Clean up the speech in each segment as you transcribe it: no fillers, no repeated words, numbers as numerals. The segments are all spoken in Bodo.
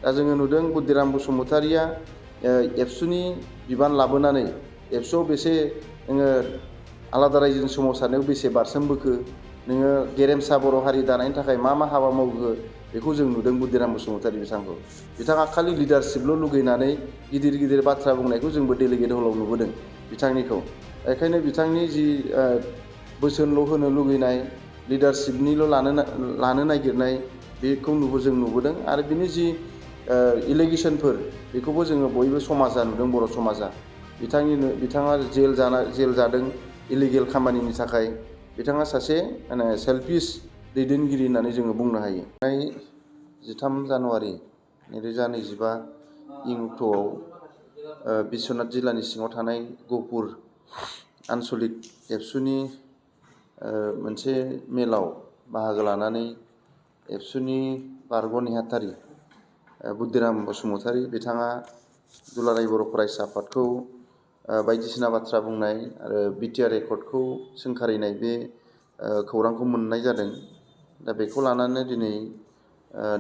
दा जोङो नुदों बुद्दिराम बसुमतारिया एबसुनि बिबान लाबोनानै एबसुआव बेसे नोङो आलादा रायजोनि सोमावसारनायाव बेसे बारसोमबोखो, नोङो गेरेमसा बर' हारि दानायनि थाखाय मा मा हाबा मावखो बेखौ जों नुदों बुद्दिराम बसुमतारि बिथांखौ। बिथाङा खालि लिडारशिपल' लुगैनानै गिदिर गिदिर बाथ्रा बुंनायखौ जोंबो डेलिगेट हलाव नुबोदों बिथांनिखौ। बेखायनो बिथांनि जि बोसोनल' होनो लुगैनाय, लिडारशिपनिल' लानो नागिरनाय बेखौ जों नुबोदों। आरो बिनि जि इलिगेसनफोर बेखौबो जोङो बयबो समाजा नुदों, बर' समाजा। बिथाङा जेल जादों इलिगेल खामानिनि थाखाय। बिथाङा सासे सेल्फिश दैदेनगिरि होननानै जोङो बुंनो हायो। 13 जानुवारि 2025 इं अक्ट'आव बिश्वनाथ जिल्लानि सिङाव थानाय गहपुर आन्सलिक एबसुनि मोनसे मेलाव बाहागो लानानै एबसुनि बारग' नेहाथारि बुद्दिराम बसुमतारि बिथाङा दुलाराय बर' फरायसा आफादखौ बायदिसिना बाथ्रा बुंनाय आरो बिटिआर एकर्डखौ सोंखारिनाय बे खौरांखौ मोननाय जादों। दा बेखौ लानानै दिनै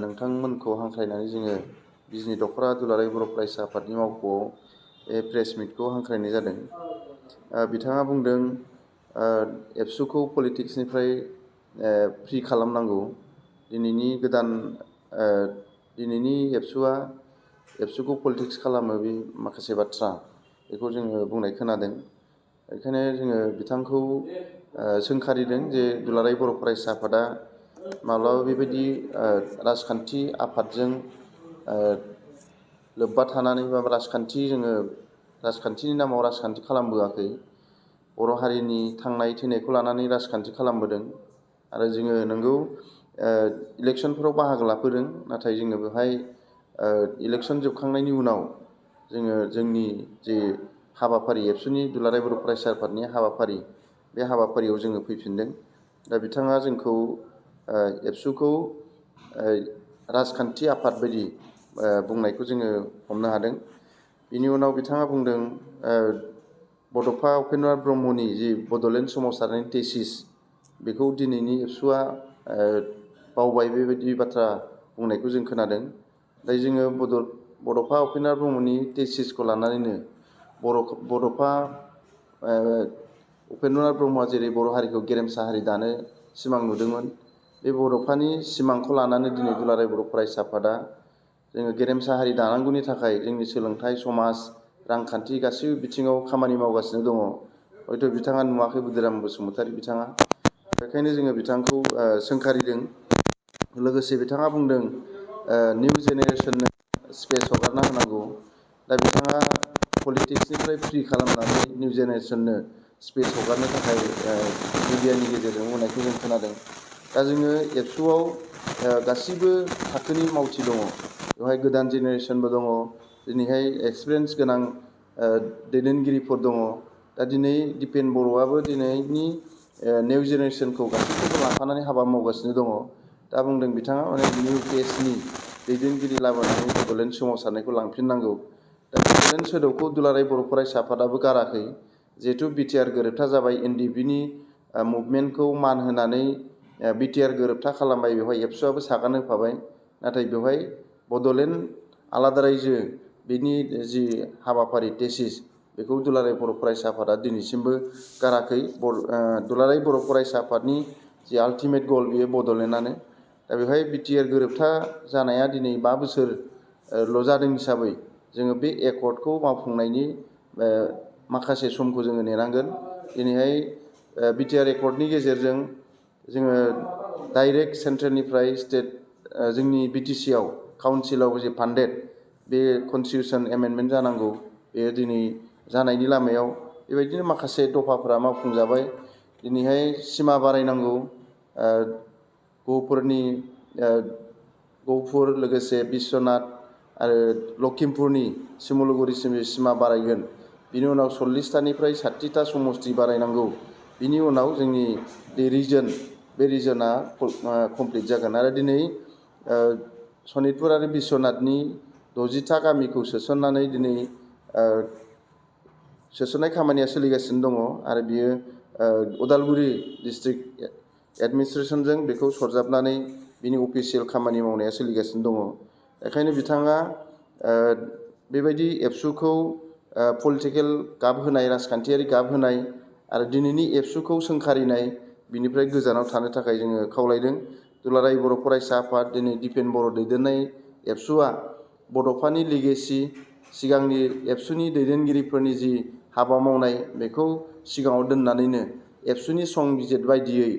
नोंथांमोनखौ हांख्रायनानै जोङो बिजनि दख'रा दुलाराय बर' फरायसा आफादनि मावख'आव बे प्रेस मिटखौ हांख्रायनाय जादों। बिथाङा बुंदों एबसुखौ पलिटिक्सनिफ्राय फ्रि खालामनांगौ। दिनैनि एबसुखौ पलिटिक्स खालामो, बे माखासे बाथ्रा बेखौ जोङो बुंनाय खोनादों। बेखायनो जोङो बिथांखौ सोंखारिदों जे दुलाराय बर' फरायसा आफादा माब्लाबा बेबायदि राजखान्थि आफादजों लोब्बा थानानै बा राजखान्थिनि नामाव राजखान्थि खालामबोआखै। बर' हारिनि थांनाय थैनायखौ लानानै राजखान्थि खालामबोदों। आरो जोङो नंगौ इलेक्सनफोराव बाहागो लाफैदों, नाथाय जोङो बेवहाय इलेक्सन जोबखांनायनि उनाव जोङो जोंनि जे हाबाफारि, एबसुनि दुलाराय बर' फरायसा आफादनि हाबाफारि, बे हाबाफारियाव जोङो फैफिनदों। दा बिथाङा जोंखौ एबसुखौ राजखान्थि आफाद बायदि बुंनायखौ जोङो हमनो हादों। बिनि उनाव बिथाङा बुंदों बड'फा उपेन्द्रनाथ ब्रह्मनि जि बड'लेण्ड सोमावसारनायनि टेसिस, बेखौ दिनैनि एबसुआ बावबाय, बेबायदि बाथ्रा बुंनायखौ जों खोनादों। दायो जोङो बड'फा उपेन्द्रनाथ ब्रह्मनि टेसिसखौ लानानैनो बड'फा उपेन्द्रनाथ ब्रह्मआ जेरै बर' हारिखौ गेरेमसा हारि दानो सिमां नुदोंमोन, बे बड'फानि सिमांखौ लानानै दिनै दुलाराय बर' फरायसा आफादा जोङो गेरेमसा हारि दानांगौनि थाखाय जोंनि सोलोंथाइ, समाज, रांखान्थि गासैबो बिथिङाव खामानि मावगासिनो दङ। हयथ' बिथाङा नुवाखै, बुद्दिराम बसुमतारि बिथाङा। बेखायनो जोङो बिथांखौ सोंखारिदों। लोगोसे बिथाङा बुंदों निउ जेनेरेसननो स्पेस हगारना होनांगौ। दा बिथाङा पलिटिक्सनिफ्राय फ्रि खालामनानै निउ जेनेरेसननो स्पेस हगारनो थाखाय मिडियानि गेजेरजों बुंनायखौ जों खोनादों। दा जोङो एबसुआव गासिबो थाखोनि मावथि दङ। बेवहाय गोदान जेनेरेसनबो दङ, दिनैहाय एक्सपिरियेन्स गोनां दैदेनगिरिफोर दङ। दा दिनै दिपेन बर'आबो दिनैनि निउ जेनेरेसनखौ गासैखौबो लाफानानै हाबा मावगासिनो दङ। दा बुंदों बिथाङा निउ फेसनि दैदेनगिरि लाबोनानै बड'लेण्ड सोमावसारनायखौ लांफिननांगौ। दा बड'लेण्ड सोदोबखौ दुलाराय बर' फरायसा आफादाबो गाराखै। जिहेथु बिटिआर गोरोबथा जाबाय, एनडिएफबिनि मुभमेन्टखौ मान होनानै बिटिआर गोरोबथा खालामबाय, बेवहाय एबसुआबो सागान होफाबाय। नाथाय बेवहाय बड'लेण्ड आलादा रायजो बेनि जि हाबाफारि टेसिस, बेखौ दुलाराय बर' फरायसा आफादा दिनैसिमबो गाराखै। दुलाराय बर' फरायसा आफादनि जि आल्टिमेट गल, बेयो बड'लेण्डआनो। दा बेवहाय बिटिआर गोरोबथा जानाया दिनै 5 बोसोरल' जादों हिसाबै जोङो बे एकर्डखौ मावफुंनायनि माखासे समखौ जोङो नेनांगोन। दिनैहाय बिटिआर एकर्डनि गेजेरजों जोङो डाइरेक्ट सेन्ट्रेलनिफ्राय स्टेट जोंनि बिटिसिआव काउन्सिलाव जे फान्डेड बे कनस्टिटिउसन एमेन्डमेन्ट जानांगौ, बेयो दिनै जानायनि लामायाव। बेबायदिनो माखासे दफाफोरा मावफुंजाबाय। दिनैहाय सिमा बारायनांगौ, गहपुर लोगोसे बिश्वनाथ आरो लखिमपुरनि सिमलुगुरिसिम सिमा बारायगोन। बिनि उनाव 40थानिफ्राय 60था समस्ति बारायनांगौ। बिनि उनाव जोंनि रिजन, बे रिजना कमप्लिट जागोन। आरो दिनै सनितपुर आरो बिश्वनाथनि 60था गामिखौ सोसननानै दिनै सोसननाय खामानिया सोलिगासिनो दङ। आरो बियो उदालगुरि डिस्ट्रिक्ट एडमिनिस्ट्रेसनजों बेखौ सरजाबनानै बिनि अफिसियेल खामानि मावनाया सोलिगासिनो दङ। बेखायनो बिथाङा बेबायदि एबसुखौ पलिटिकेल गाब होनाय, राजखान्थियारि गाब होनाय आरो दिनैनि एबसुखौ सोंखारिनाय बिनिफ्राय गोजानाव थानो थाखाय जोङो खावलायदों। दुलाराय बर' फरायसा आफाद, दिनै दिपेन बर' दैदेननाय एबसुआ बड'फानि लिगेसि, सिगांनि एबसुनि दैदेनगिरिफोरनि जि हाबा मावनाय बेखौ सिगाङाव दोननानैनो एबसुनि संबिजिर बायदियै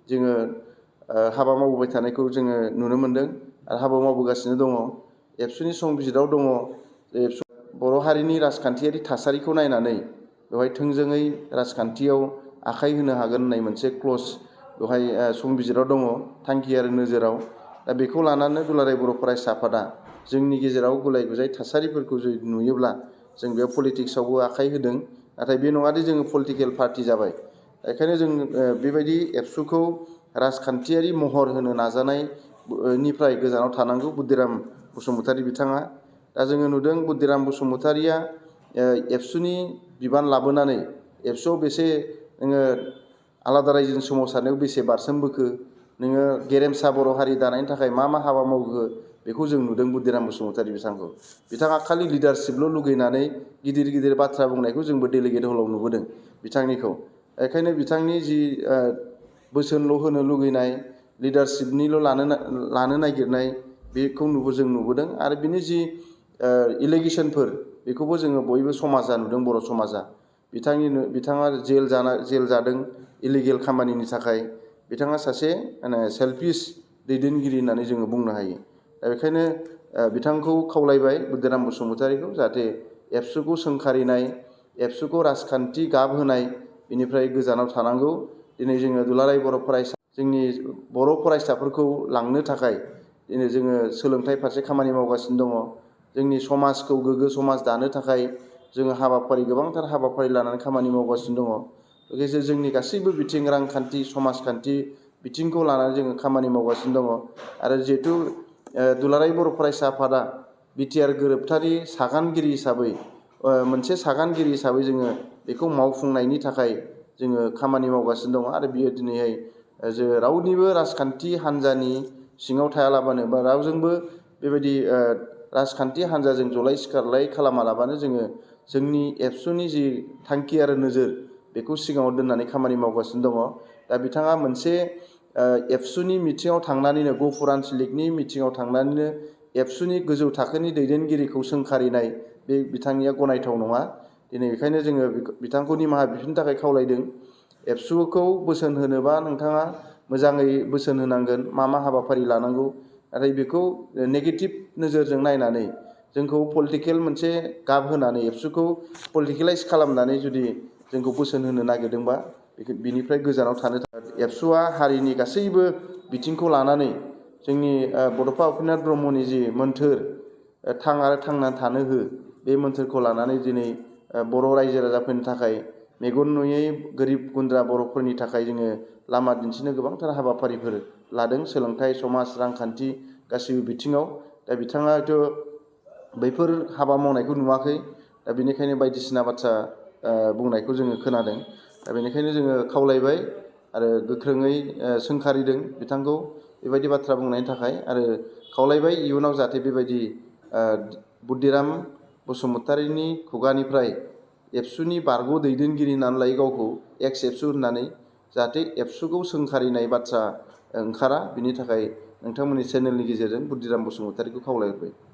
जोङो हाबा मावबोबाय थानायखौ जोङो नुनो मोन्दों आरो हाबा मावबोगासिनो दङ। एबसुनि संबिजिराव दङ बर' हारिनि राजखान्थियारि थासारिखौ नायनानै बेवहाय थोंजोङै राजखान्थियाव आखाइ होनो हागोन होननाय मोनसे क्लज बेवहाय संबिजिराव दङ, थांखि आरो नोजोराव। दा बेखौ लानानै दुलाराय बर' फरायसा आफादा जोंनि गेजेराव गुलाय गुजाय थासारिफोरखौ जुदि नुयोब्ला जों बेयाव पलिटिक्सआवबो आखाइ होदों। नाथाय बे नङादि जोङो पलिटिकेल पार्टि जाबाय। बेखायनो जों बेबायदि एबसुखौ राजखान्थियारि महर होनो नाजानाय निफ्राय गोजानाव थानांगौ। बुद्दिराम बसुमतारी बिथाङा, दा जोङो नुदों बुद्दिराम बसुमतारीया एबसुनि बिबान लाबोनानै एबसुआव बेसे नोङो आलादा रायजोनि सोमावसारनायाव बेसे बारसोमबोखो, नोङो गेरेमसा बर' हारि दानायनि थाखाय मा मा हाबा मावखो बेखौ जों नुदों बुद्दिराम बसुमतारी बिथांखौ। बिथाङा खालि लिडारशिपल' लुगैनानै गिदिर गिदिर बाथ्रा बुंनायखौ जोंबो डेलिगेट हलाव नुबोदों बिथांनिखौ। बेखायनो बिथांनि जि बोसोनल' होनो लुगैनाय, लिडारशिपनिल' लानो नागिरनाय बेखौ जों नुबोदों। आरो बिनि जि इलिगेसनफोर बेखौबो जोङो बयबो समाजा नुदों, बर' समाजा। बिथाङा जेल जादों इलिगेल खामानिनि थाखाय। बिथाङा सासे सेल्फिश दैदेनगिरि होननानै जोङो बुंनो हायो। दा बेखायनो बिथांखौ खावलायबाय बुद्दिराम बसुमतारीखौ जाहाथे एबसुखौ सोंखारिनाय, एबसुखौ राजखान्थि गाब होनाय बेनिफ्राय गोजानाव थानांगौ। दिनै जोङो दुलाराय बर' फरायसा, जोंनि बर' फरायसाफोरखौ लांनो थाखाय दिनै जोङो सोलोंथाइ फारसे खामानि मावगासिनो दङ। जोंनि समाजखौ गोग्गो समाज दानो थाखाय जोङो गोबांथार हाबाफारि लानानै खामानि मावगासिनो दङ। लोगोसे जोंनि गासैबो बिथिं, रांखान्थि, समाजखान्थि बिथिंखौ लानानै जोङो खामानि मावगासिनो दङ। आरो जिहेथु दुलाराय बर' फरायसा आफादा बिटिआर गोरोबथानि सागानगिरि हिसाबै मोनसे सागानगिरि हिसाबै जोङो बेखौ मावफुंनायनि थाखाय जोङो खामानि मावगासिनो दङ। आरो बियो दिनैहाय जे रावनिबो राजखान्थि हान्जानि सिङाव थायालाबानो बा रावजोंबो बेबायदि राजखान्थि हान्जाजों जलाय सिखारलाय खालामालाबानो जोङो जोंनि एबसुनि जि थांखि आरो नोजोर बेखौ सिगाङाव दोननानै खामानि मावगासिनो दङ। दा बिथाङा मोनसे एबसुनि मिथिङाव थांनानैनो, गहपुर आन्सलिकनि मिथिङाव थांनानैनो एबसुनि गोजौ थाखोनि दैदेनगिरिखौ सोंखारिनाय बे बिथांनिया गनायथाव नङा। दिनै बेखायनो जोङो बिथांखौ निमाहा बिफिननो थाखाय खावलायदों। एबसुखौ बोसोन होनोबा नोंथाङा मोजाङै बोसोन होनांगोन, मा मा हाबाफारि लानांगौ। नाथाय बेखौ नेगेटिभ नोजोरजों नायनानै जोंखौ पलिटिकेल मोनसे गाब होनानै एबसुखौ पलिटिकेलाइज खालामनानै जुदि जोंखौ बोसोन होनो नागिरदोंबा बिनिफ्राय गोजानाव थानो थाखाय एबसुआ हारिनि गासैबो बिथिंखौ लानानै जोंनि बड'फा उपेन्द्र ब्रह्मनि जि मोन्थोर थां आरो थांनानै थानो हो, बे मोन्थोरखौ लानानै दिनै बर' रायजो राजाफोरनि थाखाय, मेगन नुयै गोरिब गुन्द्रा बर'फोरनि थाखाय जोङो लामा दिन्थिनो गोबांथार हाबाफारिफोर लादों। सोलोंथाइ, समाज, रांखान्थि गासैबो बिथिङाव। दा बिथाङा हयथ' बैफोर हाबा मावनायखौ नुवाखै। दा बेनिखायनो बायदिसिना बाथ्रा बुंनायखौ जोङो खोनादों। दा बेनिखायनो जोङो खावलायबाय आरो गोख्रोङै सोंखारिदों बिथांखौ बेबायदि बाथ्रा बुंनायनि थाखाय। आरो खावलायबाय इयुनाव जाहाथे बेबायदि बुद्दिराम बसुमतारीनि खुगानिफ्राय एबसुनि बारग' दैदेनगिरि होननानै लायो गावखौ, एक्स एबसु होननानै, जाहाथे एबसुखौ सोंखारिनाय बाथ्रा ओंखारा। बिनि थाखाय नोंथांमोननि चेनेलनि गेजेरजों बुद्दिराम बसुमतारीखौ खावलायहरबाय।